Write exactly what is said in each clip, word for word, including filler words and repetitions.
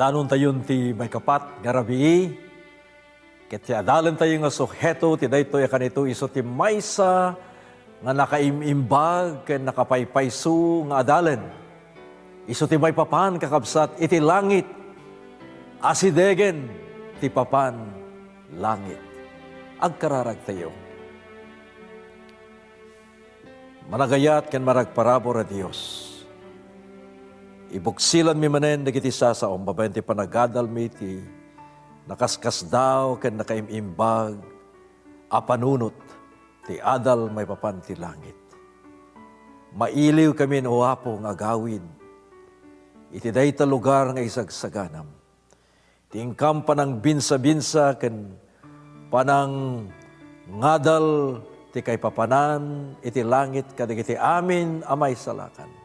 Tanontayon ti maikapat nga rabii, ket ti adalentayo nga suheto ti daytoy a kanito isu ti maysa nga nakaim-imbag ken nakapaypayso nga adalen. Isu ti maipapan, kakabsat, iti langit. Asidegen ti papan langit. Agkararagtayo. Managayat ken managparabur a Dios, ibuksilanmi manen dagiti sasaom babaen ti panagadalmi ti nakaskasdaaw ken nakaim-imbag a panunot ti adal maipapan ti langit. Mailiwkamin, O Apo, nga agawid iti dayta lugar nga isagsaganam. Ti inkam panangbinsabinsa ken panangngadal ti kaipapanan iti langit kadagiti amin a maisalakan.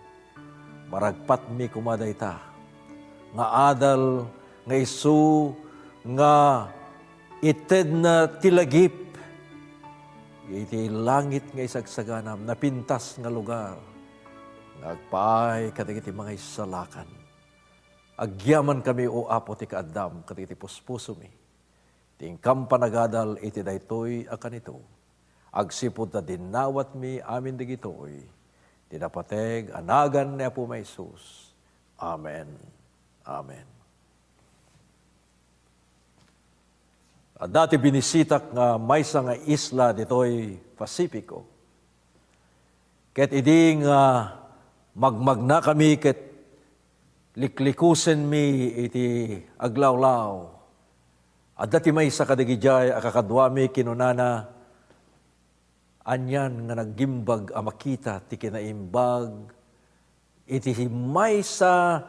Maragpatmi koma dayta nga adal nga isu nga itedna ti lagip iti langit nga isagsaganam, napintas nga lugar nga agpaay kadagiti mangaisalakan. Agyamankami, O Apo, ti kaaddam kadagiti puspusomi. Ti inkam panagadal iti daytoy a kanito, agsipud ta dinnawatmi amin dagitoy ti napateg a nagan ni Apo Jesus. Amen. Amen. Adda ti binisitak nga maysa nga isla ditoy Pacifico. Ket idi nga magmagnakami ket liklikusenmi iti aglawlaw, adda ti maysa kadagidiay a kakaduami, kinunana, anian nga nagimbag a makita ti kinaimbag iti maysa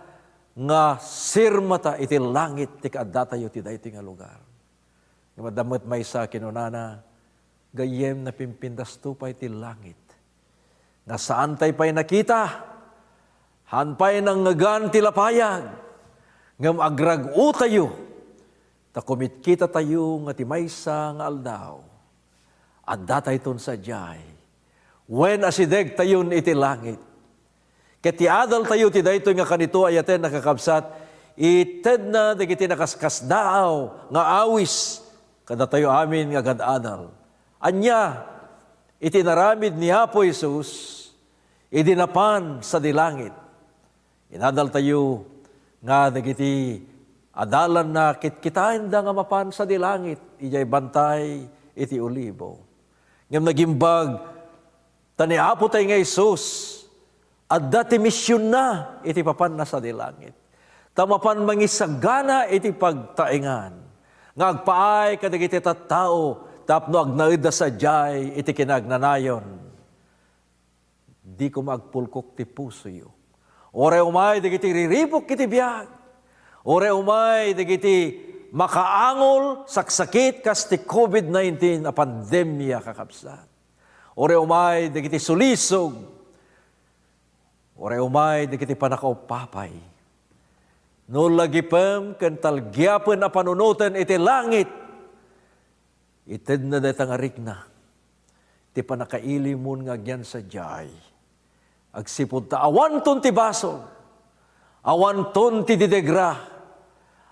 nga sirmata iti langit ti kaaddatayo ti daytoy nga lugar. Ngem adda met maysa kinunana, "Gayyem, napimpintasto pay ti langit, nga saantay pay nakita, haan pay nangngegan ti lapayag, ngem agrag-otayo, ta kumitkitatayo nga ti maysa nga aldaw, addatayton sadiay, wen asidegtayon iti langit." Ket ti adaltayo ti daytoy nga kanito, ayaten a kakabsat, itedna dagiti nakaskasdaaw nga awis kadatayo amin nga agad-adal. Ania iti inaramid ni Apo Jesus idi napan sadi langit? Inadaltayo nga dagiti adalanna kitkitaenda nga mapan sadi langit idiay bantay iti Olibo. Ngem nagimbag ta ni Apo tay nga Jesus, adda ti misionna iti papanna sadi langit. Ta mapan mangisagana iti pagtaengan nga agpaay kadagiti tattao tapno agnaedda sadiay iti kinagnanayon. Di koma agpulkok ti pusoyo. Uray umay dagiti riribuk iti biag. Uray umay dagiti makaangol, saksakit kas ti covid nineteen a pandemia, kakabsat. Uray umay dagiti sulisog. Uray umay dagiti pannakaupapay. No lagipem ken talgiapen a panunoten iti langit, itedna dayta nga rikna ti pannakailimon nga agyan sadiay. Agsipud ta awanton ti basol, awanton ti didegra,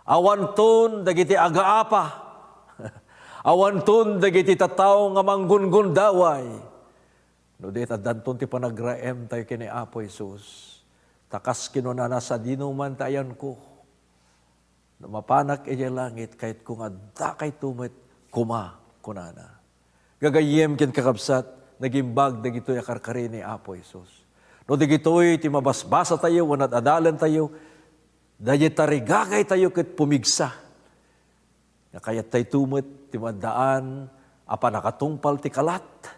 awanton dagiti agaapa, awanton dagiti tattao nga manggungundaway. No di, addanton ti panagraemtayo ken ni Apo Jesus. Ta kas kinunana, "Sadino man ti ayanko? No mapanak idiay langit, kayatko nga addakayto met koma," kunana. Gagayyem ken kakabsat, nagimbag dagitoy a karkari ni Apo Jesus. No dagitoy ti mabasbasatayo wenno ad-adalentayo, daydiay tarigagaytayo ket pumigsa nga kayattayto met ti maaddaan a pannakatungpal ti kalat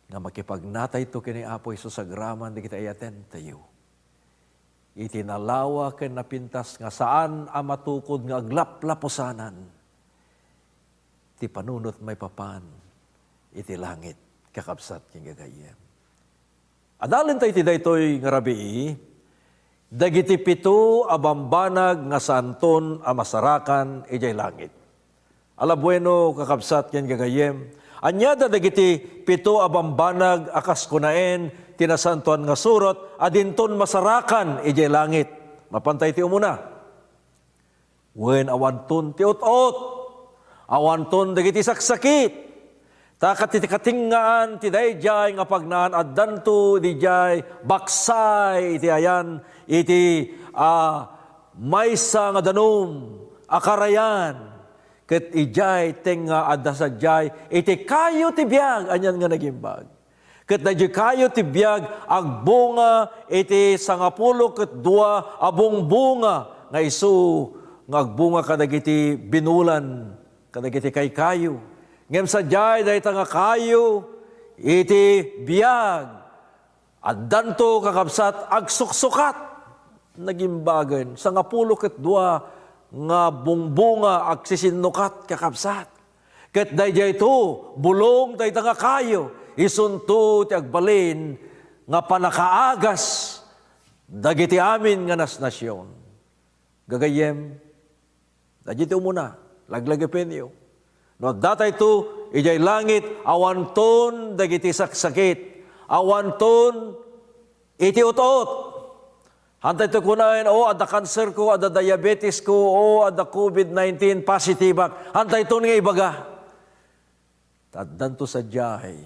nga makipagnatayto ken ni Apo Jesus agraman dagiti ayatentayo iti nalawa ken napintas nga saan a matukod nga aglaplapusanan ti panunot maipapan iti langit, kakabsat ken gagayyem. Adalentayo iti daytoy nga rabii, dagiti pito a bambanag nga saanton a masarakan idiay langit. Ala bueno, kakabsat ken gagayyem, aniada dagiti pito a bambanag a kas kunaen ti Nasantoan nga Surat a dinton masarakan idiay langit? Mapantay ti umuna. Wen awanton ti ut-ot, awanton dagiti saksakit. Ta kat-, iti katingaan ti daydiay nga pagnaan addanto didiay baksay iti ayan iti, ah, maysa nga danum a karayan. Ket idiay tengnga adda sadiay iti kayo ti biag, anian nga nagimbag. Ket daydiay kayo ti biag agbunga iti sangapulo ket dua a bungbunga nga isu nga agbunga kadagiti binulan, kadagiti kaykayo. Ngem sadiay dayta nga kayo iti biag, addanto, kakabsat, agsuksukat. Nagimbagen, sangapulo ket dua nga bungbunga agsisinnukat, kakabsat. Ket daydiayto, bulong dayta nga kayo, isunto ti agbalin nga panakaagas dagiti amin nga nasnasion. Gagayyem, daydiay ti umuna, laglagipenyo. No addatayto idiay langit, awanton dagiti saksakit, awanton iti ut-ot. Hantayto kunaen, "O, adda kanserko, adda diabetesko, o, adda covid nineteen, positiveak." Hantayton nga ibaga. Ta addanto sadiay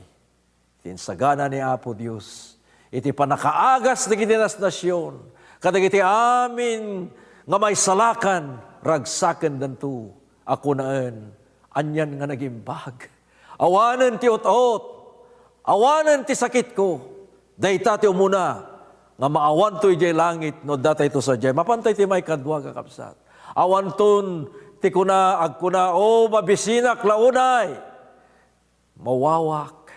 iti insagana ni Apo Dios iti panakaagas dagiti nasnasion, kadagiti amin nga maisalakan, ragsakendento a kunaen, "Anian nga nagimbag? Awanen ti ut-ot, awanen ti sakitko." Dayta ti umuna nga maawanto idiay langit no addatayto sadiay. Mapantay ti maikadua, kakabsat. Awanton ti kuna, agkuna, "O, mabisinak la unay. Mawawak."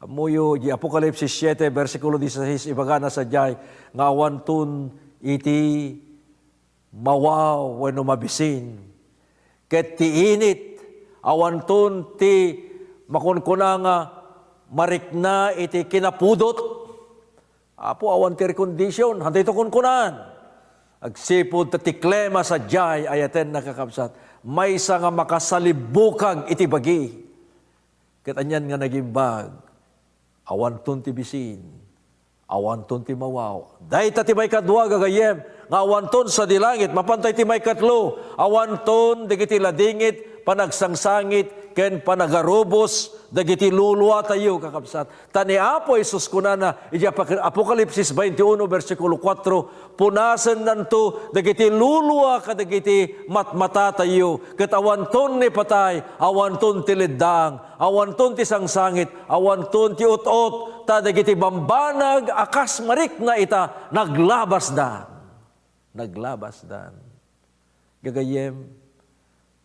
Ammoyo, di Apokalipsis siete, bersikulo dieciséis, ibagana sadiay nga awanton iti mawaw wenno mabisin. Ket ti init, awanton ti makunkuna nga marikna iti kinapudot. Apo, awan ti air condition. Hantayto kunkunaan. Agsipud ta ti klima sadiay, ayatenna, kakabsat, maysa nga makasalibbukag iti bagi. Ket anian nga nagimbag, awanton ti bisin, awanton ti mawaw. Dayta ti maikadua, gagayyem, nga awanton sadi langit. Mapantay ti maikatlo, awanton dagiti ladingit, panagsangsangit, ken panagarubos dagiti luluatayo, kakabsat. Ta ni Apo Jesus kunana, iti Apoc-, Apokalipsis twenty-one, bersikulo kuatro, "Punasennanto dagiti lulua kadagiti matmatatayo, ket awanton ni patay, awanton ti leddang, awanton ti sangsangit, awanton ti ut-ot, ta dagiti bambanag a kas marikna ita, naglabasdan." Naglabasdan. Gagayyem,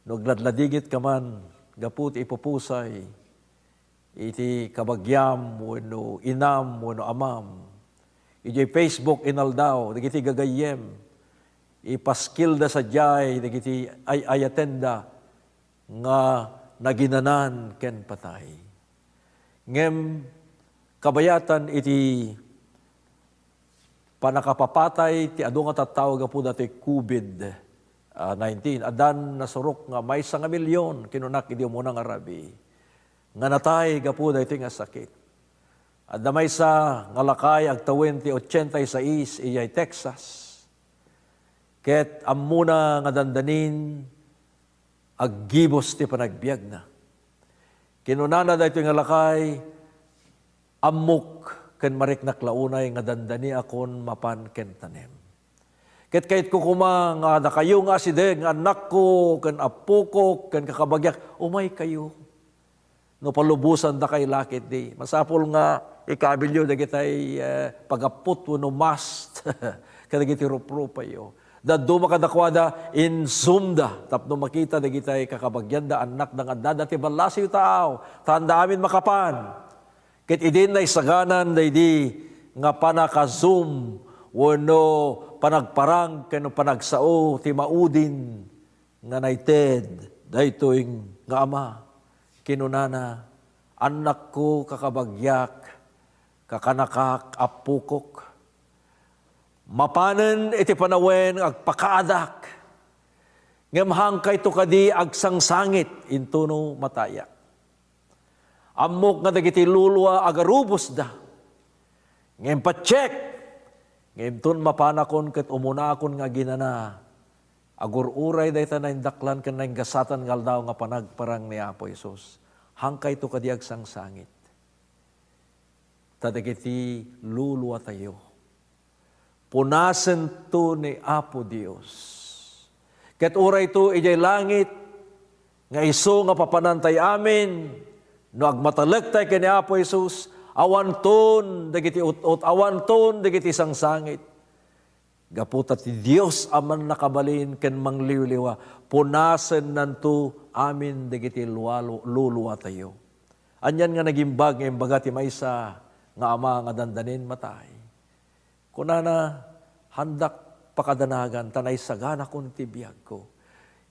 no agladladingit ka man gapu ti ipupusay iti kabagiam wenno inam wenno amam, idiay Facebook inaldaw dagiti gagayyem, ipaskilda sadiay dagiti ay-ayatenda nga naginanan ken patay. Ngem kabayatan iti pannakapapatay ti adu nga tattao gapu datoy covid, ah, nineteen, addan nasurok nga maysa nga milion, kinunak idi umuna nga rabii, nga natay gapu daytoy nga sakit. Adda maysa nga lakay agtawen ti ochenta y seis idiay Texas. Ket ammona nga dandanin aggibus ti panagbiagna. Kinunana daytoy nga lakay, "Ammok ken mariknak la unay nga dandaniakon mapan ken tanem. Ket kayatko koma nga dakayo nga asideg nga annakko ken appokok ken kakabagiak, umaykayo. No palubosandakay la ketdi, masapul nga ikabilyo dagitay, eh, pagapput wenno mask kadagiti ruprupayyo. Dadduma kadakuada, insumda tapno makita dagitay kakabagianda, annakda nga addada ti ballasiw taaw, ta haanda amin makapan." Ket idin naisaganan daydi nga pannaka-Zoom wenno panagparang ken panagsao ti maudin nga naited daytoy nga ama, kinunana, "Annakko, kakabagiak, kakanakak, appokok. Mapanen iti panawen nga agpakaadak, ngem haankayto kadi agsangsangit intono matayak. Ammok nga dagiti lulua agarubosda. Ngem patiek, ngem inton mapanakon ket umunakon nga aginana, Agur-uray dayta naindaklan ken nainggasatan nga aldaw nga panagparang ni Apo Jesus. Haankayto kadi agsangsangit. Ta dagiti luluatayo, punasento ni Apo Dios. Ket urayto idiay langit, nga isu nga papanantay amin, no agmatalektay ken ni Apo Jesus, awanton dagiti ut-ot, awanton dagiti sangsangit. Gapu ta ti Dios a Mannakabalin ken Mangliwliwa, punasennanto amin dagiti lualo-, luluatayo. Anian nga nagimbag nga imbaga ti maysa nga ama nga dandanin matay. Kunana, "Haandak pakadanagan ta naisaganakon ti biagko.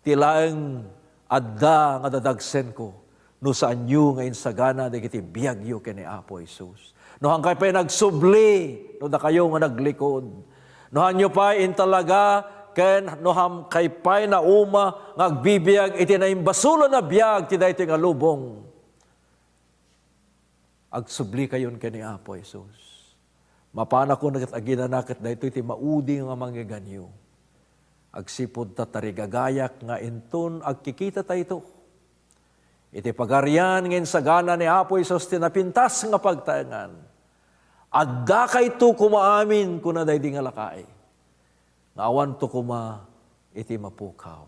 Ti laeng adda nga dadagsenko no saanyo nga insagana dagiti biagyo ken ni Apo Jesus. No haankay pay nagsubli, no dakayo nga naglikod. No haanyo pay intalaga, ken no haankay pay nauma nga agbibiag iti naimbasolan a biag ti daytoy nga lubong, agsublikayon ken ni Apo Jesus. Mapanakon ket aginana ket daytoy ti maudi nga mangngeganyo. Agsipud ta tarigagayak nga inton agkikita tayto iti Pagarian nga insagana ni Apo Jesus ti napintas nga pagtaengan. Addakayto koma amin," kuna daydi nga lakai, "nga awanto koma iti mapukaw."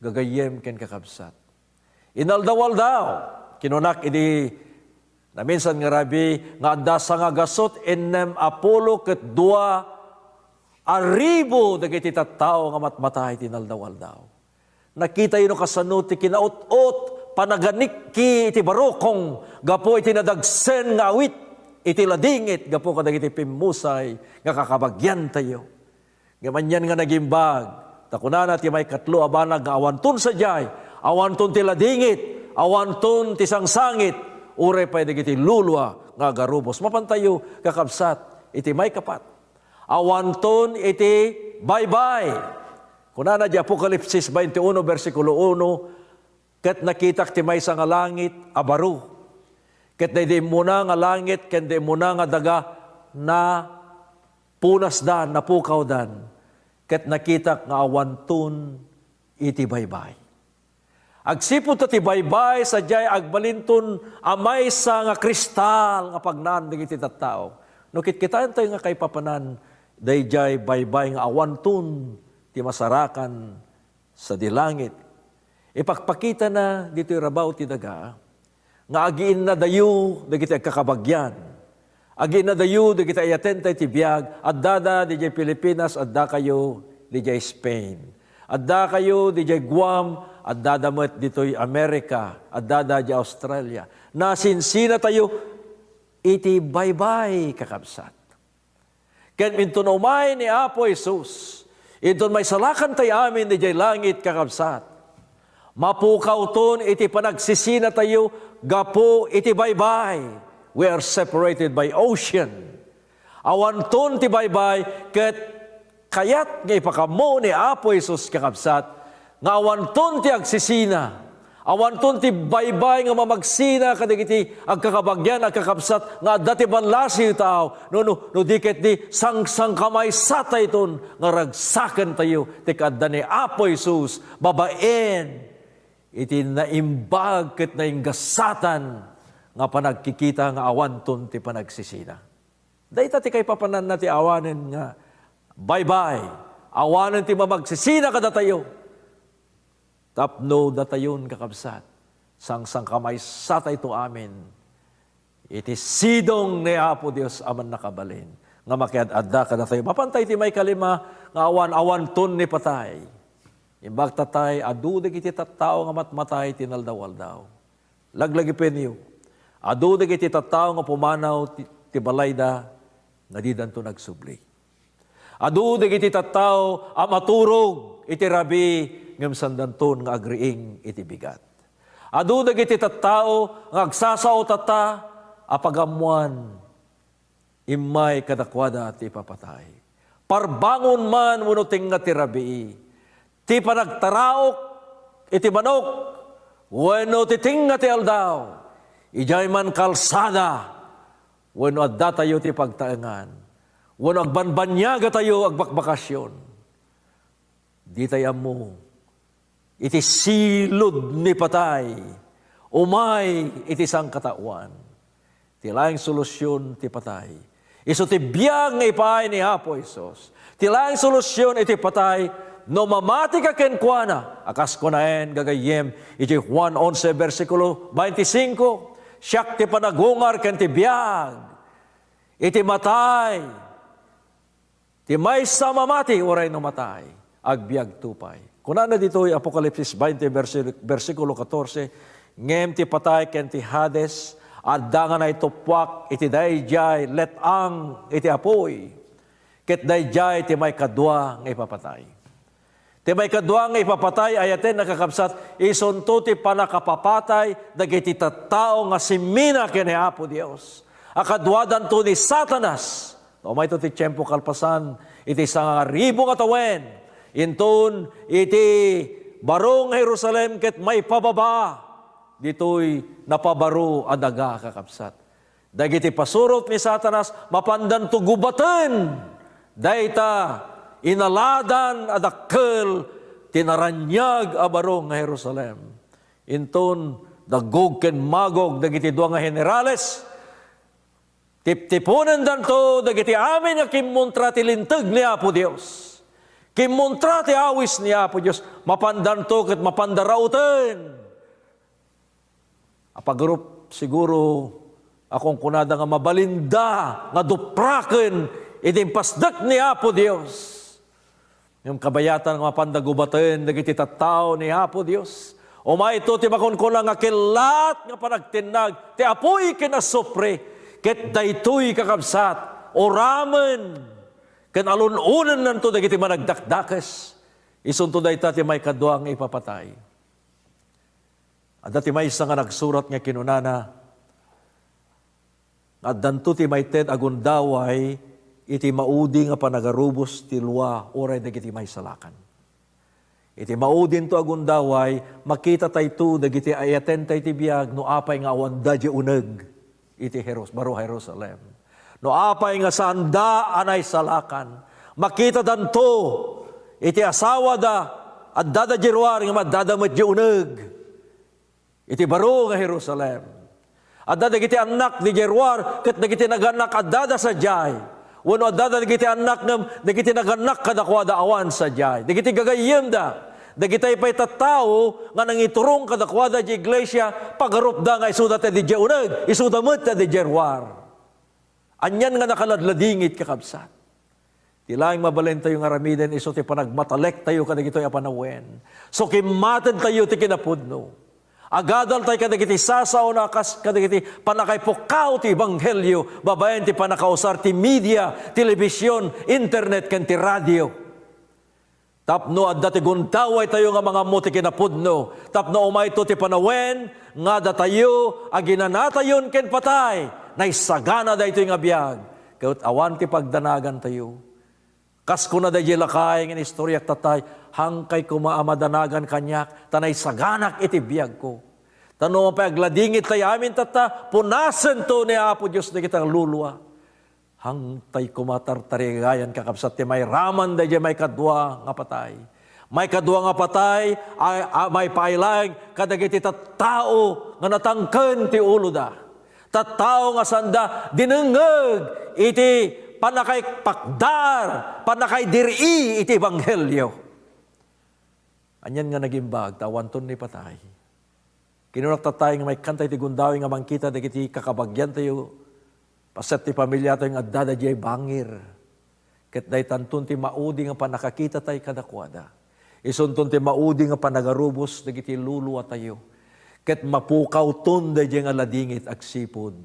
Gagayyem ken kakabsat, inaldaw-aldaw, kinunak idi naminsan nga rabii nga adda sangagasut ennem a pulo ket dua a ribu dagiti tattao nga matmatay ti inaldaw-aldaw. Nakitayo no kasano ti kinaut-ot, panaganiki iti barukong gapu iti nadagsen nga awit iti ladingit gapu kadagiti pimmusay nga kakabagiantayo. Ngem anian nga nagimbag, ta kunana ti maikatlo a banag nga awanton sadiay, awanton ti ladingit, awanton ti sangsangit, uray pay dagiti lulua nga agarubos. Mapantayo, kakabsat, iti maikapat. Awanton iti baybay. Kunana di Apokalipsis twenty-one, bersikulo uno, "Ket nakitak ti maysa nga langit a baro. Ket daydi immuna nga langit ken di immuna nga daga napunasdan, napukawdan. Ket nakitak nga awanton iti baybay." Agsipud ta ti baybay sadiay agbalinton a maysa nga kristal nga pagnaan dagiti tattao. No kitkitaentayo nga kaipapanan, daydiay baybay nga awanton ti masarakan sadi langit. Ipakpakitana ditoy rabaw ti daga nga agiinnadayo dagiti agkakabagian. Agiinnadayo dagiti ayatenta iti biag, addada didiay Pilipinas, addakayo didiay Spain. Addakayo didiay Guam, addada met ditoy America, addada didiay Australia. Nasinsinatayo iti baybay, kakabsat. Ken inton umay ni Apo Jesus, inton maisalakantay amin idiay langit, kakabsat, mapukawton iti panagsisinatayo gapu iti baybay. We are separated by ocean. Awanton ti baybay, ket kayat nga ipakammo ni Apo Jesus, kakabsat, nga awanton ti agsisina, awanton ti baybay nga mamagsina kadagiti agkakabagian, agkakabsat nga adda ti ballasiw tao, no, no, no di ket di sangsangkamaysatayton nga ragsakentayo ti kaadda ni Apo Jesus babaen iti naimbag ket nainggasatan nga panagkikita nga awanton ti panagsisina. Dayta ti kaipapananna ti awanen nga baybay, awanen ti mamagsisina kadatayo. Tapno datayon, kakabsat, sangsangkamaysatayto amin iti sidong ni Apo Dios a Mannakabalin nga makiad-adda kadatayo. Mapantay ti maikalima nga awan, awanton ni patay. Imbag tatay, adu dagiti tattao nga matmatay ti inaldaw-aldaw. Laglagipenyo, adu dagiti tattao nga pumanaw ti, ti balayda nga didanto nagsubli. Adu dagiti tattao a maturog iti rabii ngem saandanton nga agriing iti bigat. Adu dagiti tattao nga agsasao tatta a pagammoan immay kadakuada ti ipapatay. Parbangon man wenno tengnga ti rabii, ti panagtaraok iti manok wenno ti tengnga ti aldaw, idiay man kalsada wenno addatayo ti pagtaengan, wenno agbanbaniagatayo agbakbakasyon. Ditay ammo iti silud ni patay, umay iti sangkataoan. Ti laeng solusion ti patay isu ti biag nga ipaay ni Apo Jesus. Ti laeng solusion iti patay no mamati ka kenkuana, a kas kunaen gagayyem iti Juan onse, bersikulo twenty-five, "Siak ti panagungar ken ti biag. Iti matay, ti maysa mamati uray no matay, agbiagto pay." Kunana ditoy Apokalipsis twenty, bersi-, bersikulo katorse, "Ngem ti patay ken ti Hades, adda nga naituppuak iti daydiay let-ang iti apuy, ket daydiay ti maikadua nga ipapatay." Ti maikadua nga ipapatay, ayaten, a kakabsat, isunto ti pannakapapatay dagiti tattao nga simmina ken ni Apo Dios. A kaduadanto ni Satanas. Umayto ti tiempo kalpasan iti sangangaribu nga tawen, inton iti baro nga Jerusalem ket maipababa ditoy napabaro a daga, kakabsat. Dagiti pasurot ni Satanas, mapandanto gubaten dayta inaladan a dakkel ti naraniag a baro nga Jerusalem. Inton daggog ken magog dagiti dua nga generales, tiptiponendanto dagiti amin nga kimmuntra ti linteg ni Apo Dios. Kimmuntra ti awis ni Apo Dios, mapandanto ket mapanda rauten. Apagarup siguro a kunkunada nga mabalinda nga dupraken iti impasdek ni Apo Dios. Ngem kabayatan nga mapanda gubaten dagiti tattao ni Apo Dios. Umayto ti makunkuna nga kellat nga panagtinnag ti apuy ken asupre, ket daytoy, kakabsat, uramen ken alun-onennanto dagiti managdakdakes. Isunto dayta ti maikadua nga ipapatay. Adda ti maysa nga nagsurat nga kinunana, nga addanto ti maited a gundaway iti maudi nga panagarubos ti lua uray dagiti maisalakan. Iti maudinto a gundaway, makitatayto dagiti ayatentay ti biag no apay nga awanda diay uneg iti Jerus-, baro Jerusalem. No apay nga saanda a naisalakan, makitadanto iti asawada, addada diay ruar ngem addada met diay uneg iti baro nga Jerusalem. Adda dagiti annak diay ruar ket dagiti nagannak addada sadiay. Wenno adda dagiti annak ngem dagiti nagannak kadakuada awan sadiay. Dagiti gagayyemda, dagitay pay tattao nga nangiturong kadakuada diay iglesia, pagarupda nga isuda ti diay uneg, isuda met ti diay ruar. Anian nga nakaladladingit, kakabsat? Ti laeng mabalintayo nga aramiden isu ti panagmatalektayo kadagitoy a panawen. Sukimmatentayo ti kinapudno. Agadaltayo kadagiti sasaona kas kadagiti pannakaipukaw ti ebanghelio babaen ti pannakausar ti media, telebision, internet, ken ti radio. Tapno adda ti gundawaytayo nga mangammo ti kinapudno, tapno umayto ti panawen nga datayo a ginanatayon ken patay, naisagana daytoy nga biag, ket awan ti pagdanagantayo. Kas kuna daydiay lakay nga inistoriak tatay, "Hangkay koma a madanagan kaniak, ta naisaganak iti biagko." Ta no pay agladingit tay amin tatta, punasento ni Apo Dios dagiti lulua. Hangtay koma tartarigayan, kakabsat, ti mairaman daydiay maikadua nga patay. Maikadua nga patay, a, a, maipaay laeng kadagiti tattao nga natangken ti uloda. Tattao nga sanda dinengngeg iti pannakaipakdar, pannakaidir-i iti ebanghelio. Anian nga nagimbag, ta awanton ni patay. Kinunak tatay nga maikkantay ti gundaway nga mangkita dagiti kakabagiantayo, paset ti pamiliatayo nga addada diay bangir. Ket daytanton ti maudi nga pannakakitatay kadakuada. Isunton ti maudi nga panagarubos dagiti luluatayo. Ket mapukawton daydiay nga ladingit agsipud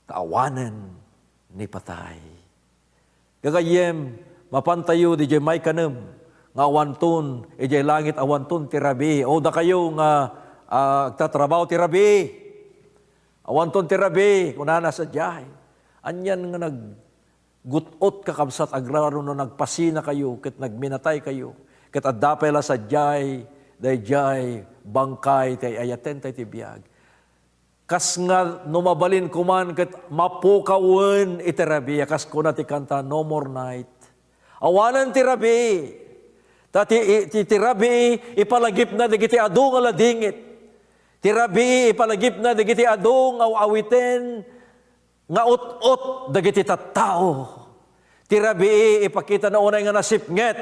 ta awanen ni patay. Gagayyem, mapantayo didiay maikanem nga awanton idiay langit, awanton ti rabii. O dakayo nga, ah, agtatrabaho ti rabii, awanton ti rabii, kunana sadiay. Anian nga naggut-ot, kakabsat, agraman no nagpasinakayo ket nagminataykayo, ket adda pay la sadiay daydiay bangkay ti ay-ayatentay ti biag. Kas nga no mabalin koman ket mapukawen iti rabii, kas kuna ti kanta, "No more night." Awanen ti rabii. Ta ti, ti, ti rabii, ipalagipna dagiti adu nga ladingit. Ti rabii, ipalagipna dagiti adu nga aw-awiten nga ut-ot dagiti tattao. Ti rabii, ipakitana unay nga nasipnget,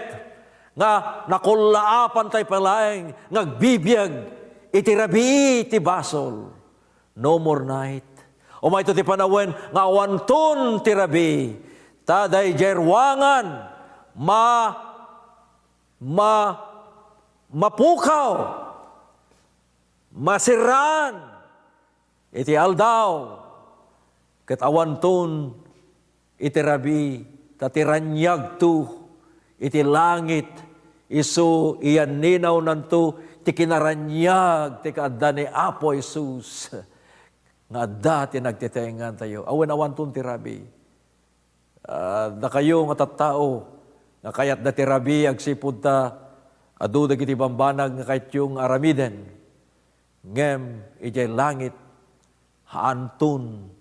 nga nakullaapan tay pay laeng nga agbibiag iti rabii ti basol. No more night. Umayto ti panawen nga awanton ti rabii. Ta daydiay ruangan, ma-, ma-, mapukaw, masiraan iti aldaw, ket awanton iti rabii, ta ti raniagto iti langit, isu iyanninawnanto ti kinaraniag ti kaadda ni Apo Jesus, nga adda ti nagtitengantayo. Awan, awanton ti rabii. Ah, dakayo nga tattao, nga kayatda ti rabii, agsipud ta adu dagiti bambanag nga kayatyo nga aramiden. Ngem idiay langit, haanton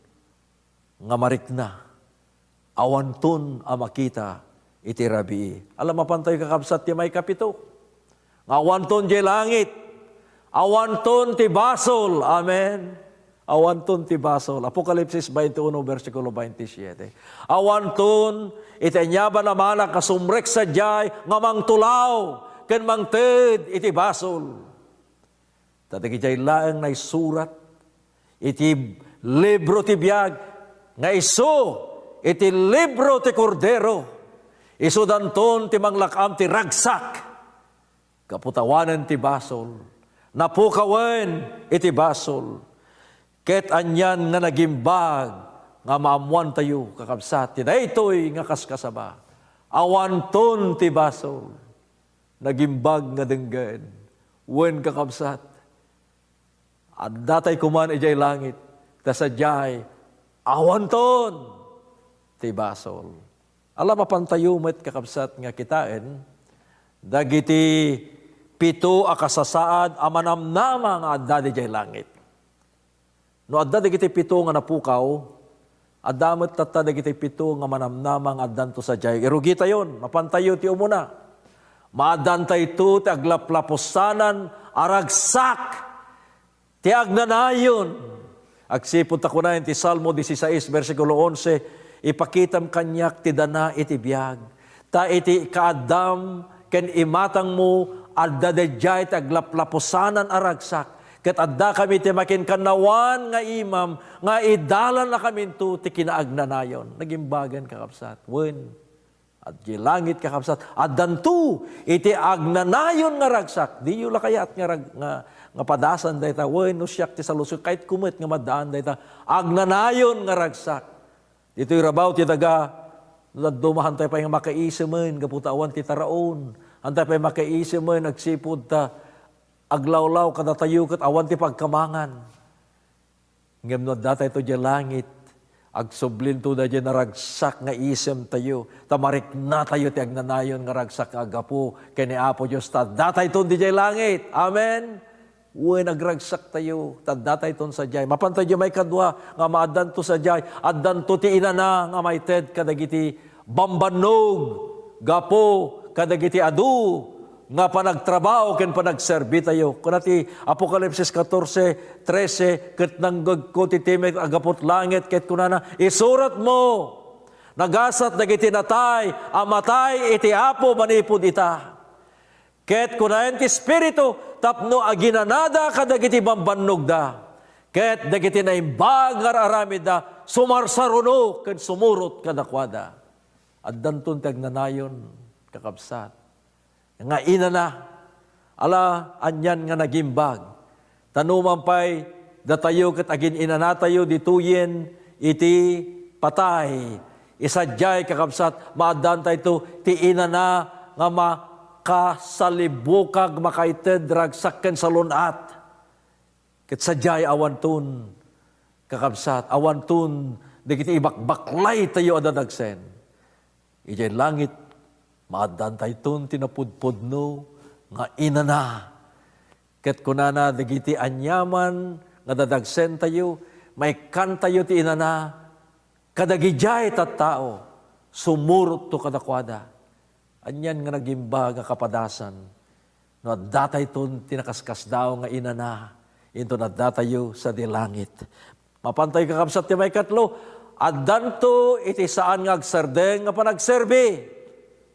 nga marikna, awanton a makita iti rabii. Ala, mapantayo, kakabsat, ti maikapito. Nga awanton diay langit, awanton ti basol. Amen. Awanton ti basol. Apokalipsis twenty-one, bersikulo twenty-siete. Awanton iti aniaban a malak a sumrek sadiay nga mangtulaw ken mangted iti basol. Ta dagidiay laeng naisurat iti libro ti biag nga isu iti libro ti Kordero. Isudanton ti manglak-am ti ragsak. Gapu ta awanen ti basol, napukawen iti basol. Ket anian nga nagimbag nga maammoantayo, kakabsat, ti daytoy nga kaskasaba. Awanton ti basol. Nagimbag nga denggen. Wen, kakabsat, addatay koman idiay langit, ta sadiay awanton ti basol. Ala, mapantayo met, kakabsat, nga kitaen dagiti pito a kasasaad a manamnama nga adda idiay langit. No adda dagiti pito nga napukaw, adda met tatta dagiti pito nga manamnama nga addanto sadiay. Irugitayon, mapantayo ti umuna. Maadantayto ti aglaplapusanan a ragsak ti agnanayon. Agsipud ta kunaen ti Salmo dieciséis, bersikulo onse, "Ipakitam kaniak ti dana iti biag. Ta iti kaaddam ken imatangmo, adda daydiay ti aglaplapusanan a ragsak. Ket addakami ti makinkanawan nga imam, nga idalannakaminto ti kinaagnanayon." Nagimbagen, kakabsat. Wen, idiay langit, kakabsat, addanto iti agnanayon nga ragsak. Diyo la kayat nga rag-, nga, nga padasan dayta. Wen, no siak ti saludsod, kayatko met nga maddaan dayta agnanayon nga ragsak. Ditoy rabaw ti daga, no dadduma, haantay pay nga makaisimen gapu ta awan ti taraon. Haantay pay makaisimen agsipud ta aglawlaw kadatayo ket awan ti pagkamangan. Ngem no addatayto idiay langit, agsublinto daydiay naragsak nga isemtayo, ta mariknatayo ti agnanayon nga ragsak nga aggapu ken ni Apo Dios, ta addatayton idiay langit. Amen? Wen, agragsaktayo, ta addatayton sadiay. Mapantayto maikadua nga maaddanto sadiay, addanto ti inana nga maited kadagiti bambannog gapu kadagiti adu nga panagtrabaho ken panagserbitayo. Kuna ti Apokalipsis catorce trece, "Ket nangngegko ti timek a gapu langit ket kunana, 'Isuratmo, nagasat dagiti natay a matay iti Apo manipud ita.' Ket kunaen ti Espiritu tapno aginanada kadagiti bambannogda, ket dagiti naimbag nga ar-aramidda sumarsaruno ken sumurot kadakuada." Addanton ti agnanayon, kakabsat, nga inana. Ala, anian nga nagimbag. Ta numan pay datayo ket agin-inanatayo ditoyen iti patay. Isadiay, kakabsat, maaddaantayto ti inana nga makasalibukag, makaited, ragsak ken salun-at. Ket sadiay awanton, kakabsat, awanton dagiti ibakbaklaytayo a dadagsen. Idiay langit, maaddaantayton ti napudpudno nga inana. Ket kunana dagiti aniaman nga dadagsentayo, maikkantayo ti inana kadagidiay tattao, sumurotto kadakuada. Anian nga nagimba nga kapadasan no addatayton ti nakaskasdaaw nga inana inton addatayo sadi langit. Mapantayo, kakabsat, ti maikatlo, addanto iti saan nga agsardeng nga panagserbi.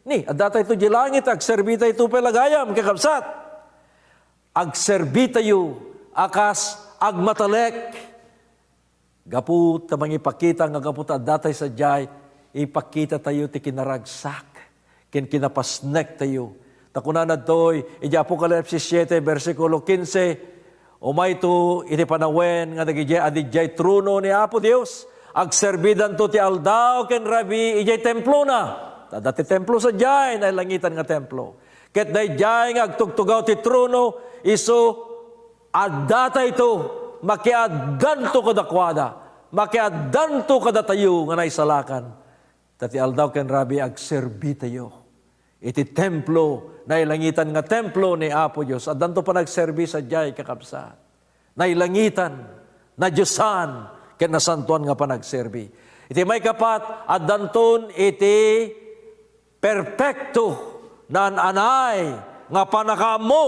Ni, addatayto di langit, agserbitayto pay la gayam, kakabsat. Agserbitayo a kas agmatalek. Gapu ta mangipakita nga gapu ta addatay sadiay, ipakitatayo ti kinaragsak ken kinapasnektayo. Ta kunana ditoy, idiay Apokalipsis siete, bersikulo kinse, "Umayto iti panawen nga dagidiay a didiay trono ni Apo Dios, agserbidanto ti aldaw ken rabii idiay templona." Ta adda ti templo sadiay, nailangitan nga templo. Ket daydiay nga agtugtugaw ti trono, isu addatayto, makiaddanto kadakuada, makiaddanto kadatayo nga naisalakan. Ta ti aldaw ken rabii agserbitayo iti templo, nailangitan nga templo ni Apo Dios. Addanto panagserbi sadiay, kakabsat. Nailangitan, nadiosan, ken nasantoan nga panagserbi. Iti maikapat, addanton iti perpekto, naan-anay nga pannakaammo.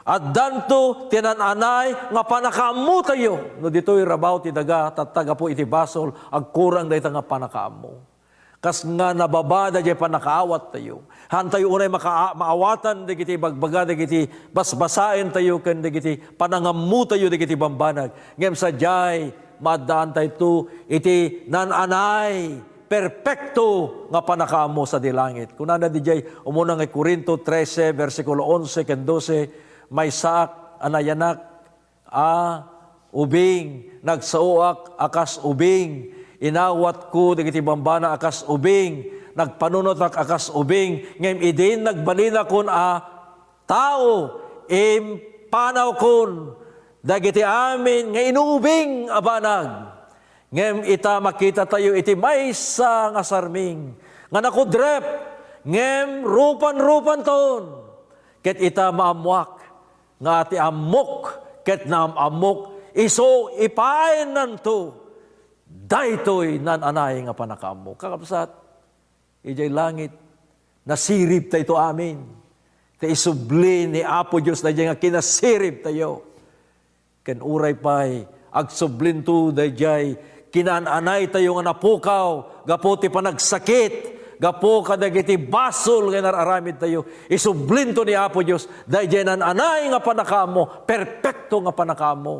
Addanto ti naan-anay nga pannakaammotayo. No ditoy rabaw ti daga, tatta gapu iti basol, agkurang dayta nga pannakaammo. Kas nga nababa daydiay pannakaawattayo. Haantayo unay maka-, maawatan dagiti ibagbaga dagiti basbasaentayo ken dagiti panangammotayo dagiti bambanag. Ngem sadiay, maaddaantayto iti naan-anay, perpekto nga pannakaammo sadi langit. Kunana didiay umuna nga Corinto trese, bersikulo onse ken dose, "Maysaak a nayanak a ubing, nagsaoak a kas ubing, inawatko dagiti bambana a kas ubing, nagpanunotak a kas ubing, ngem idin nagbalinakon a tao, impanawkon dagiti amin nga inubing a banag." Ngem ita, makitatayo iti maysa nga sarming nga nakudrep, ngem rupan-rupanton. Ket ita, maammoak nga ti ammok ket naam-ammok, isu ipaayennanto daytoy naan-anay nga pannakaammo. Kakabsat, idiay langit, nasiribtayto amin. Ta isubli ni Apo Dios daydiay nga kinasiribtayo. Ken uray pay, agsublinto daydiay kinaan-anaytayo nga napukaw gapu ti panagsakit, gapu kadagiti basol nga inar-aramidtayo. Isublinto ni Apo Dios daydiay naan-anay nga pannakaammo, perpekto nga pannakaammo.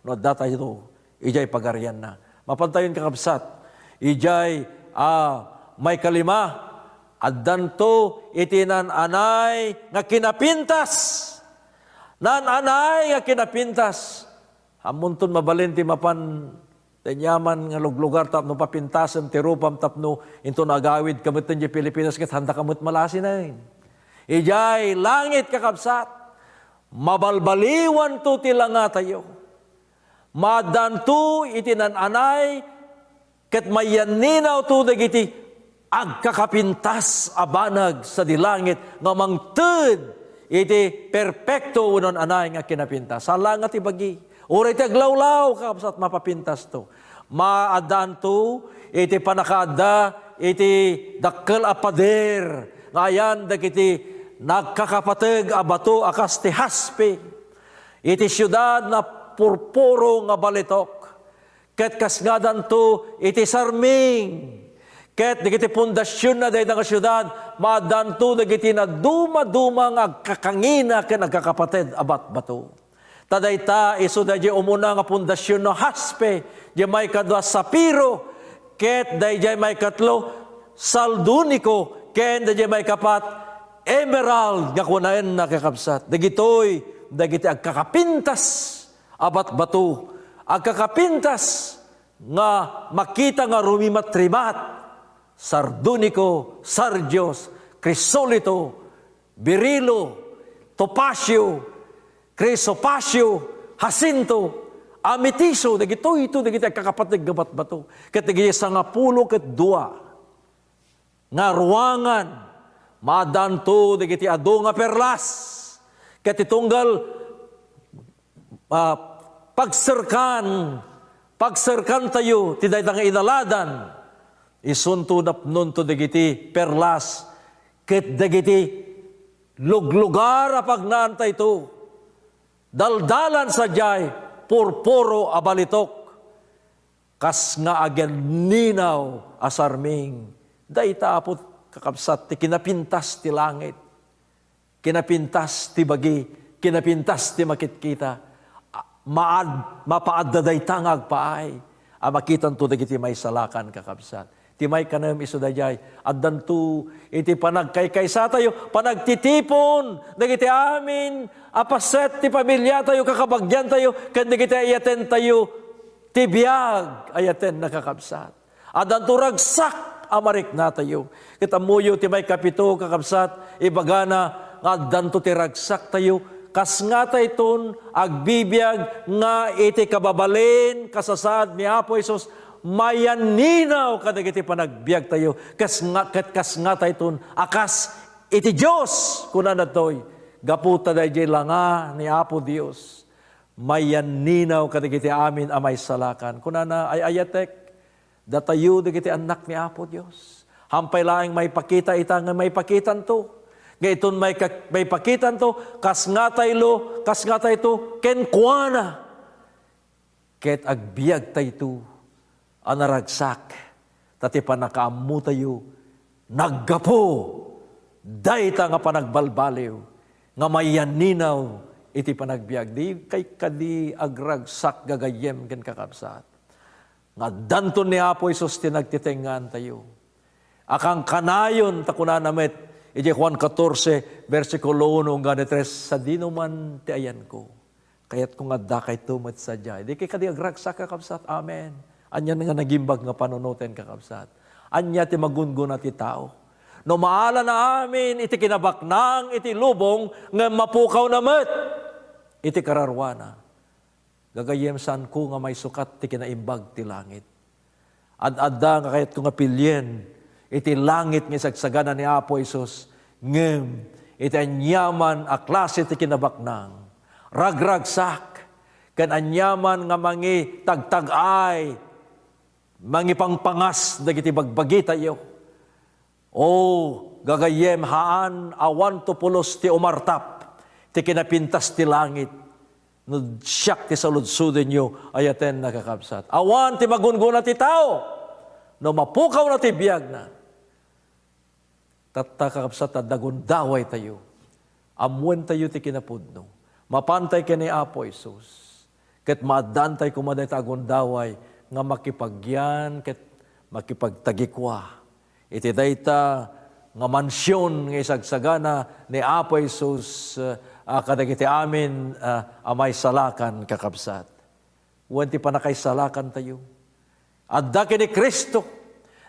No addatayto idiay pagarianna. Mapantayon, kakabsat, idiay, a, maikalima, addanto iti naan-anay nga kinapintas. Naan-anay nga kinapintas. Ammonton mabalin ti mapan daydiaman nga luglugar tapno papintasem ti rupam tapno inton agawidka metten idiay Pilipinas ket haandaka met malasinen. Idiay langit, kakabsat, mabalbaliwanto ti langatayo. Maaddaanto iti naan-anay ket mayanninawto dagiti agkakapintas a banag sadi langit nga mangted iti perpekto wenno naan-anay nga kinapintas. Saan laeng nga ti bagi. Uray ti aglawlaw, kakabsat, mapapintasto. Maaddaanto iti pannakaadda iti dakkel a pader nga ayan dagiti nagkakapateg a bato a kas ti haspe, iti siudad nga purpuro nga balitok. Ket kas nga addanto iti sarming. Ket dagiti pundasionna dayta nga siudad, maaddanto dagiti nadumaduma nga agkakangina ken agkakapateg a batbato. Ta dayta isu daydiay umuna nga pundasionna, haspe, diay maikadua, sapiro, ket daydiay maikatlo, saldoniko, ken daydiay maikapat, emerald nga kunaenna, kakabsat. Dagitoy dagiti agkakapintas a batbato, agkakapintas nga makita nga rumimatrimat, sardoniko, sardius, krisolito, berilo, topasio, krisopasio, hasinto, ametiso, dagitoyto dagiti agkakapateg nga batbato. Ket dagiti sangapulo ket dua nga ruangan, maaddaanto dagiti adu nga perlas. Ket ti tunggal, ah, pagserkan, pagserkantayo ti dayta nga inaladan, isunto napnonto dagiti perlas Ket dagiti luglugar a pagnaantayto, daldalan sadiay purpuro a balitok, kas nga aganninaw a sarming. Dayta, Apo, kakabsat, ti kinapintas ti langit, kinapintas ti bagi, kinapintas ti makitkita. A-, maad-, mapaadda dayta nga agpaay a makitanto dagiti maisalakan, kakabsat. Ti maikanem isu daydiay, addanto iti panagkaykaysatayo, panagtitipon dagiti amin a paset ti pamiliatayo, kakabagiantayo, ken dagiti ayatentayo ti biag. Ayatenna, kakabsat. Addanto ragsak a mariknatayo. Ket ammoyo ti maikapito, kakabsat, ibagana nga addanto ti ragsaktayo, kas ngatayton agbibiag nga iti kababalin, kasasaad ni Apo Jesus, mayanninaw kadagiti panagbiagtayo, kas nga, ket kas ngatayton a kas iti Dios, kunana daytoy, gapu ta daydiay langa ni Apo Dios, mayanninaw kadagiti amin a maisalakan. Kunana, ay-ayatek, datayo dagiti annak ni Apo Dios. Hampay laeng maipakita ita nga maipakitanto. Nga iton maika-, maipakitanto, kas ngataylo, kas ngatayto, kenkuana. Ket agbiagtayto a naragsak, ta ti pannakaammotayo naggapu dayta nga panagbalbaliw nga mayanninaw iti panagbiag. Di kay kadi agragsak, gagayyem ken kakabsat, nga addanton ni Apo Jesus ti nagtitengngaantayo. Akankanayon, ta kunana met iti Juan katorse, bersikulo uno hanggang tres, "Sadino man ti ayanko, kayatko nga addakayto met sadiay." Di kay kadi agragsak, kakabsat? Amen. Ania nga nagimbag nga panunoten, kakabsat? Ania ti magunggona ti tao? No maalana amin iti kinabaknang iti lubong, ngem mapukawna met iti kararuana. Gagayyem, saanko nga maisukat ti kinaimbag ti langit. Ad-adda nga kayatko nga pilien iti langit nga isagsagana ni Apo Jesus, ngem iti aniaman a klase ti kinabaknang, ragragsak, ken aniaman nga mangitagtag-ay, mangipangpangas dagiti bagbagitayo. O, gagayyem, haan, awanto pulos ti umartap ti kinapintas ti langit. No siak ti saludsodenyo, ayatenna, kakabsat. Awan ti magunggona ti tao no mapukawna ti biagna. Tatta, kakabsat, adda gundawaytayo. Ammoentayo ti kinapudno. Mapantay ken ni Apo Jesus. Ket maaddaantay koma dayta a gundaway nga makipagyan ket makipagtagikua iti dayta nga mansion nga isagsagana ni Apo Jesus, ah, kadagiti amin, ah, a maisalakan, kakabsat. Wen ti pannakaisalakantayo. Adda ken ni Cristo.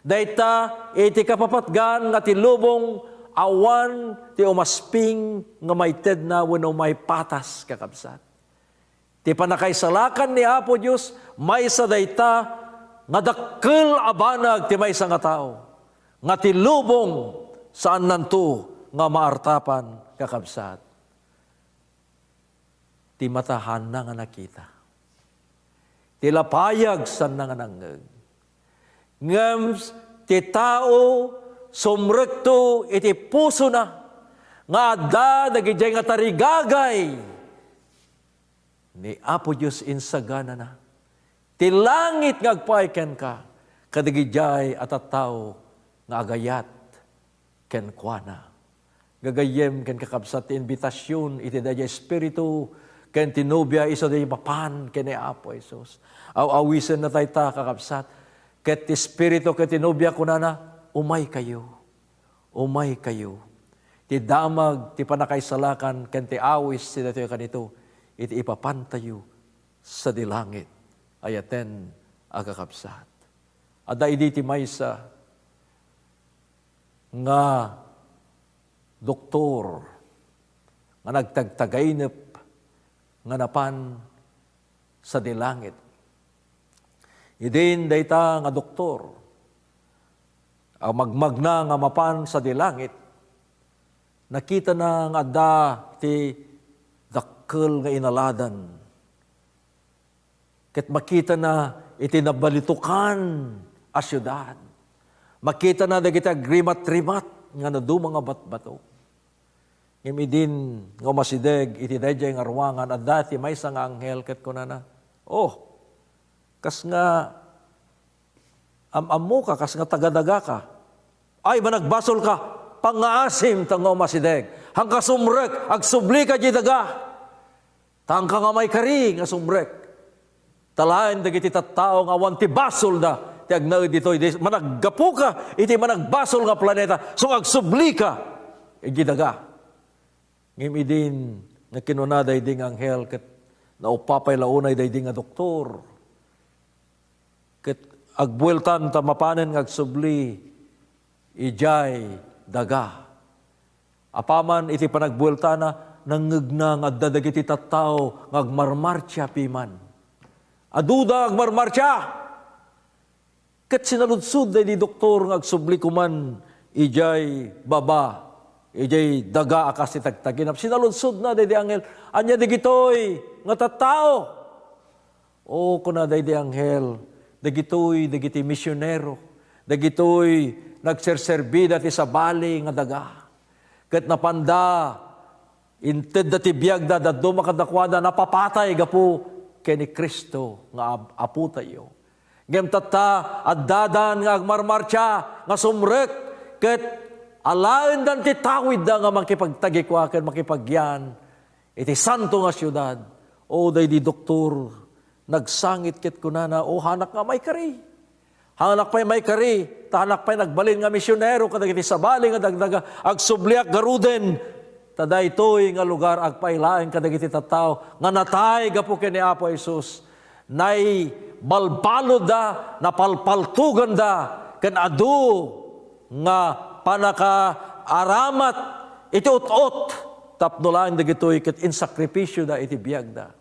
Dayta iti kapapatgan nga ti lubong awan ti umasping nga maitedna wenno maipatas, kakabsat. Ti pannakaisalakan ni Apo Dios, maysa dayta nga dakkel a banag ti maysa nga tao, nga ti lubong saannanto nga maartapan, kakabsat. Ti mata haanna nga nakita. Ti lapayag saanna nga nangngeg. Ngem ti tao sumrekto iti pusona nga adda dagidiay nga tarigagay ni Apo Dios insaganana. Ti langit nga agpaay kenka, kadagidiay a tattao nga agayat kenkuana. Gagayyem ken kakabsat, ti inbitasion iti daydiay Espiritu ken ti nobia isu daydiay mapan ken ni Apo Jesus. Aw-awisenna dayta, kakabsat, ket ti Espiritu ken ti nobia kunana, "Umaykayo, umaykayo." Ti damag ti pannakaisalakan ken ti awis ti daytoy a kanito iti ipapantayo sadi langit. Ayaten a kakabsat. Adda idi ti maysa nga doktor nga nagtagtagainep nga napan sadi langit. Idin dayta nga doktor a magmagna nga mapan sadi langit, nakitana nga adda ti dakkel nga inaladan. Ket makitana iti nabalitokan a siudad. Makitana dagiti agrimatrimat nga naduma nga batbato. Ngem idin nga umasideg iti daydiay nga ruangan, adda ti maysa nga anghel ket kunana, "Oh, kas nga am-ammoka, kas nga taga-dagaka. Ay, managbasolka, pangngaasim ta nga umasideg. Hanka sumrek, agsublika diay daga. Ta hanka nga maikari nga sumrek. Ta laeng dagiti tattao nga awan ti basolda ti agnaed ditoy, di, managgapuka iti managbasol nga planeta, so agsublika iti daga." Ngem idin nga kinuna daydi nga anghel ket naupapay la unay daydi nga doktor. Ket agbueltan ta mapanen nga agsubli idiay daga. Apaman iti panagbueltana, nangngegna nga adda dagiti tattao nga agmarmartia piman. Aduda nga agmarmartia. Ket sinaludsod daydi doktor nga agsubli koman idiay baba, idiay daga a kas ti tagtaginep. Sinaludsodna daydi anghel, "Ania dagitoy nga tattao?" "O," kuna daydi anghel, "dagitoy dagiti misionero, dagitoy nagserserbida ti sabali nga daga. Ket napanda, intedda ti biagda, dadduma kadakuada, napapatay gapu ken ni Cristo nga Ap-, Apotayo. Ngem tatta, addadan nga agmarmartia nga sumrek, ket alaendan ti tawidda nga makipagtagikua ken makipagyaan iti santo nga siudad." O, daydi doktor, nagsangit ket kunana, "O, hanak nga maikari. Hanak pay maikari, ta hanak pay nagbalin nga misionero kadagiti sabali nga dagdaga. Agsubliak garuden, ta daytoy nga lugar agpaay laeng kadagiti tattao nga natay gapu ken ni Apo Jesus. Naibalbaludda, napalpaltoganda, ken adu nga pannakaaramat iti ut-ot tapno laeng dagitoy ket insakripisioda iti biagda."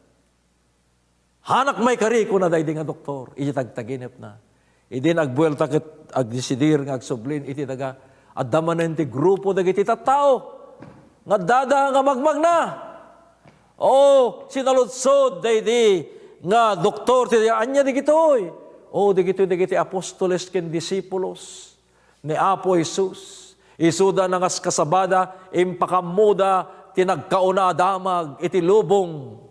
"Hanak maikari," kuna daydi nga doktor iti tagtaginepna. Idin agbuelta ket agdesidir nga agsublin iti daga, adda manen ti grupo dagiti tattao nga addada nga magmagna. O, sinaludsod daydi nga doktor ti, "Ania dagitoy?" "O, dagitoy dagiti apostoles ken disipulos ni Apo Jesus. Isuda nangaskasabada, impakammoda ti nagkauna a damag iti lubong.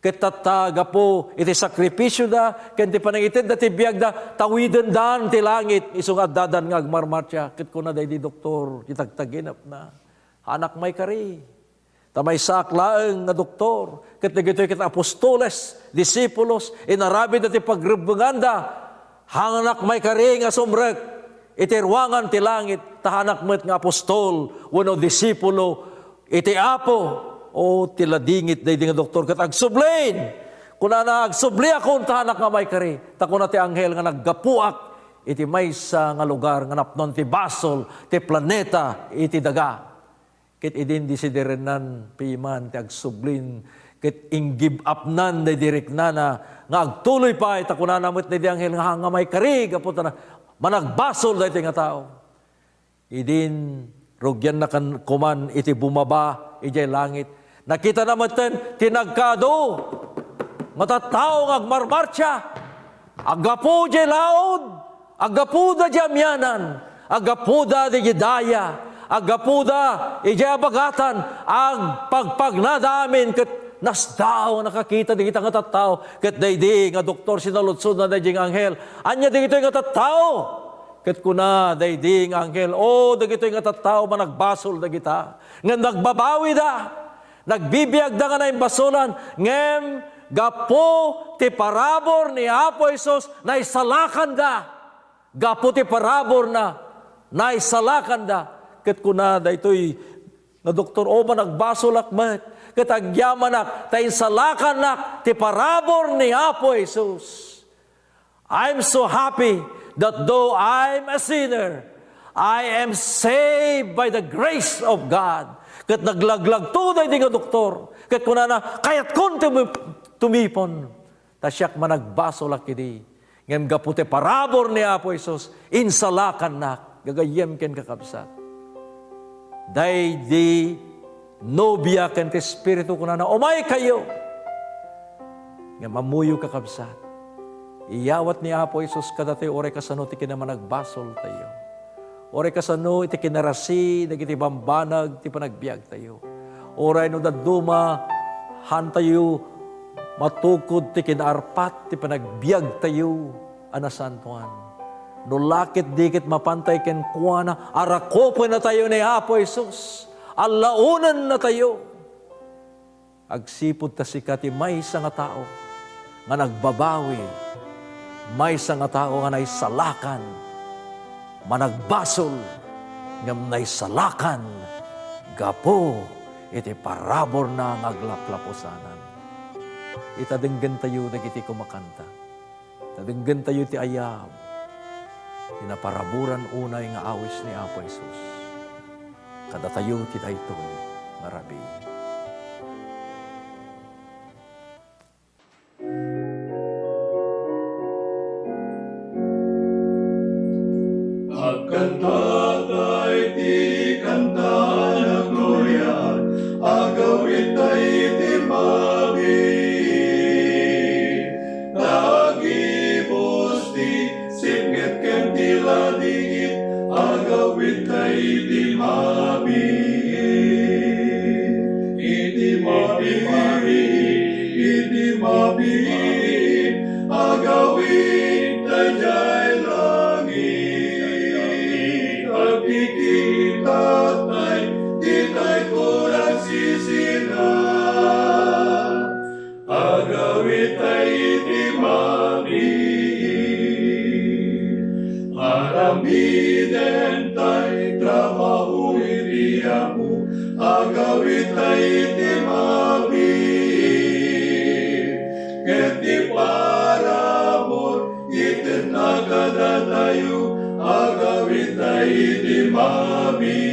Ket tatta, gapu iti sakripisioda ken ti panangitedda ti biagda, tawidendan ti langit isu nga addadan nga agmarmartia." Ket kuna daydi doktor ti tagtaginepna, "Hanak maikari. Ta maysaak laeng nga doktor, ket dagitoy ket apostoles, disipulos, inaramidda ti pagrebbenganda. Hanak maikari nga sumrek iti ruangan ti langit, ta hanak met nga apostol wenno disipulo iti Apo." O, ti ladingit daydi nga doktor ket agsublin. Kunana, "Agsubliakon ta hanak nga maikari." Ta kuna ti anghel nga naggapuak iti maysa nga lugar nga napnon ti basol ti planeta iti daga. Ket idin desidirennan piman ti agsublin, ket ing-give upnan daydi riknana nga agtuloy pay, ta kunana met daydi anghel nga, "Hanak nga maikari gapu ta na-, managbasol daytoy nga tao." Idin rugianna kan-, koman iti bumaba idiay langit. Nakitana metten ti nagkaadu nga tattao nga agmarmartia. Aggapu idiay laud, aggapuda idiay amianan, aggapuda idiay daya, aggapuda idiay abagatan, agpagpagnada amin ket nasdaaw a nakakita dagita nga tattao. Ket daydi nga doktor, sinaludsodna daydi nga anghel, "Ania dagitoy nga tattao?" Ket kuna daydi nga anghel, "O, dagitoy nga tattao, managbasol dagita. Ngem nagbabawida, nagbibiagda nga naimbasolan, ngem gapu ti parabur ni Apo Jesus, naisalakanda." Gapu ti paraburna, naisalakanda. Ket kuna daytoy nga doktor, "O, managbasolak met, ket agyamanak ta insalakannak ti parabur ni Apo Jesus. I'm so happy that though I'm a sinner, I am saved by the grace of God." Ket naglaglagto daydi nga doktor. Ket kunana, "Kayatkon tumi-, tumipon. Ta siak managbasolak idi. Ngem gapu ti parabur ni Apo Jesus, insalakannak." Gagayyem ken kakabsat. Daydi nobia ken ti espiritu kunana, "Umaykayo." Ngem ammoyo, kakabsat, iyawat ni Apo Jesus kadatayo uray kasano ti kinamanagbasoltayo. Uray kasano iti kinarasi dagiti bambanag ti panagbiagtayo. Uray no dadduma, hantayo matukod ti kinaarpat ti panagbiagtayo a nasantoan. No la ket di ket mapantay kenkuana, arakupennatayo ni Apo Jesus. Allaonennatayo. Agsipud ta sika ti maysa nga tao nga nagbabawi, maysa nga tao nga naisalakan, managbasol, ngem naisalakan gapu iti paraburna nga aglaplapusanan. Ita denggentayo dagiti kumakanta. Ta denggentayo ti ayab, ti naparaburan unay nga awis ni Apo Jesus. Kadatayo ti daytoy nga rabii. Agkantata iti kanta nga gloria, agawidta iti mabiit. Tagibus ti sipnget ken ti ladingit, agawidta iti mabiit. Iti mabiit, iti mabiit, agawidta jay langit. Agkikita tay, ditay kurang sisina. Agawidta iti mabiit. Aramiden tay trabaho iti Apo. Agawidta iti mabiit. Ket ti parabur, itedna kadatayo, agawidta iti mabiit.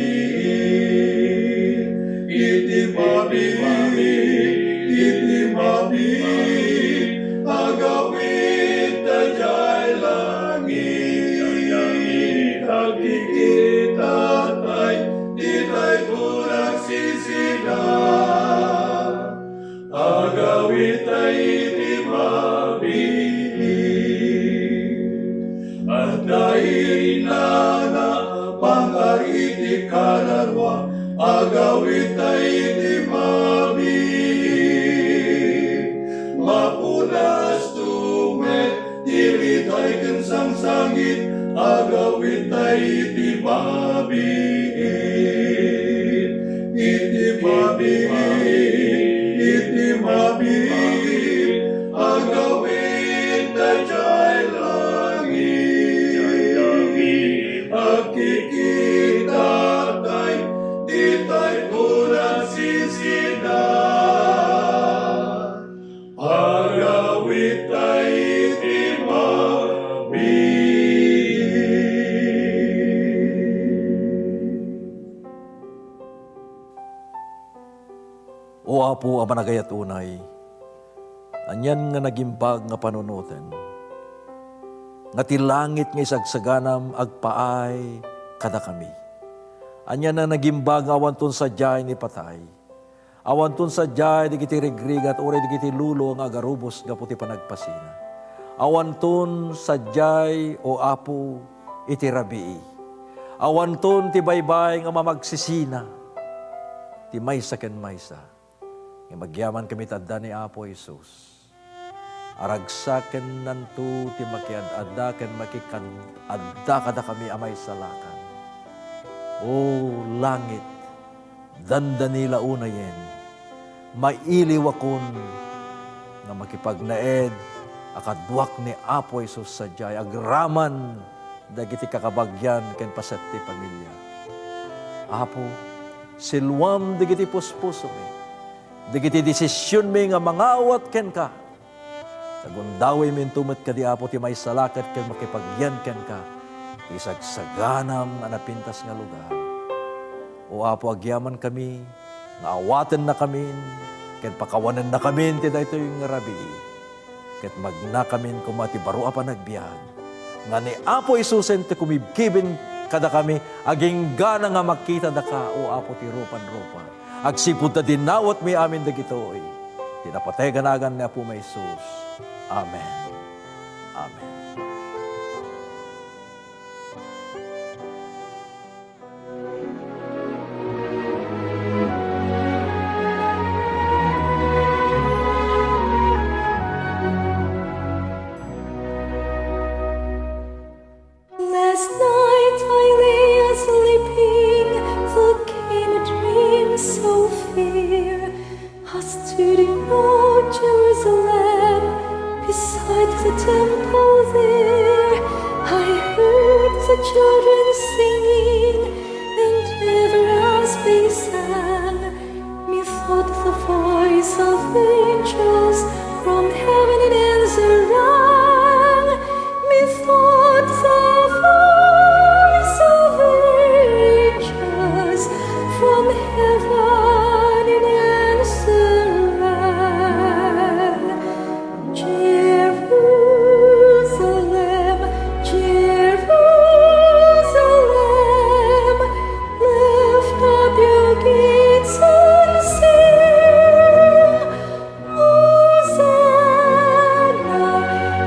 Iti mabiit, iti mabiit, agawidta jay langit. Agkikita tay, ditay kurang sisina. Agawidta iti mabiit. Adda inana, pangar iti kararua, agawidta iti mabiit. Mapunas met, diritay ken sangsangit, agawidta iti mabiit. Iti mabiit, iti mabiit, agawidta jay langit. Agkikita tay, ditay kurang sisina. Agawidta iti mabiit. O Apo a managayat unay, anian nga nagimbag nga panunoten, nga ti langit nga isagsaganam agpaay kadakami. Anian nga nagimbag nga awanton sadiay ni patay, awanton sadiay dagiti rigrigat uray dagiti lulo nga agarubos gapu ti panagpasina. Awanton sadiay, O Apo, iti rabii. Awanton ti baybay nga mamagsisina ti maysa ken maysa. Ngem agyamankami ta adda ni Apo Jesus. Aragsakennanto ti makiad-adda ken makikad-adda kadakami a maisalakan. O langit, dandani la unayen, mailiwakon nga makipagnaed a kaduak ni Apo Jesus sadiay agraman dagiti kakabagian ken paset ti pamilia. Apo, siluam dagiti puspusomi, dagiti desisionmi nga mangawat kenka. Ta gundawemento met kadi, Apo, ti maisalakan ken makipagyan kenka, isagsaganam a napintas nga lugar. O Apo, agyamankami nga awatennakamin ken pakawanennakamin ti daytoy nga rabii. Ket magnakamin koma ti baro a panagbiag nga ni Apo Jesusen ti kumibkibin kadakami, aginggana nga makitadaka, O Apo, ti rupan-rupa. Agsipud ta dinawatmi amin dagitoy ti napateg a nagan ni Apomi Jesus. Amen. Amen. As to the New Jerusalem, beside the temple there, I heard the children singing, and ever as they sang, methought the voice of angels from heaven in answer rang. Methought the voice of angels from heaven in answer rang. Jerusalem, Jerusalem, lift up your gates and sing. Hosanna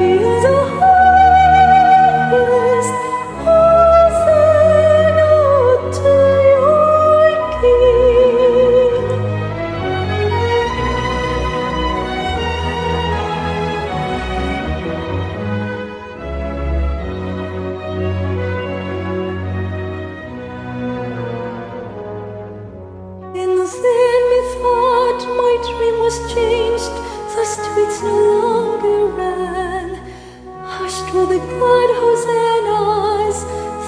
in the highest. Hosanna to your King. And then methought my dream was changed. The streets no longer rang. Hushed were the glad hosannas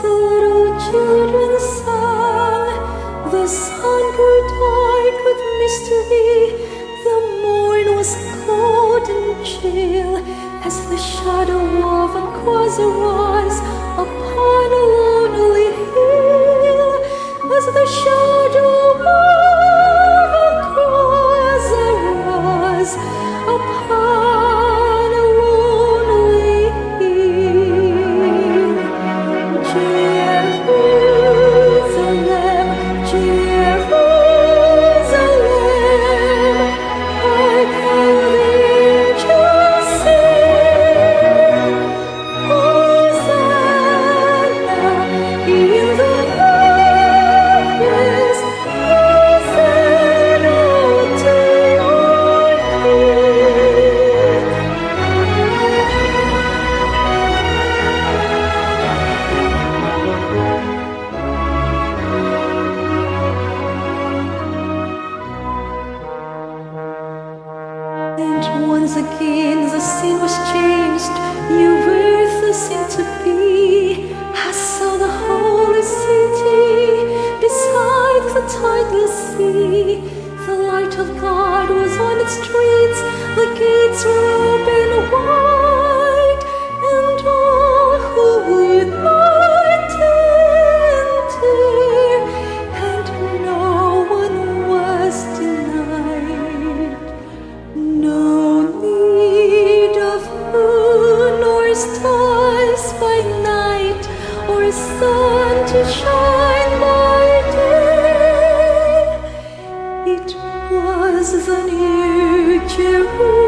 the little children sang. The sun grew dark with mystery. The morn was cold and chill as the shadow of a cross arose upon a lonely hill. As the shadow of a cross arose upon a lonely hill. Jerusalem, Jerusalem, hark how the angels sing. Hosanna in the highest. Hosanna to your King. And once again the scene was changed. New earth seemed to be. I saw the holy city beside the tideless sea. The light of God was on its streets. The gates were open wide, and all who would might enter, and no one was denied. No need of moon nor stars by night, or sun to shine by day. It was the new Jerusalem.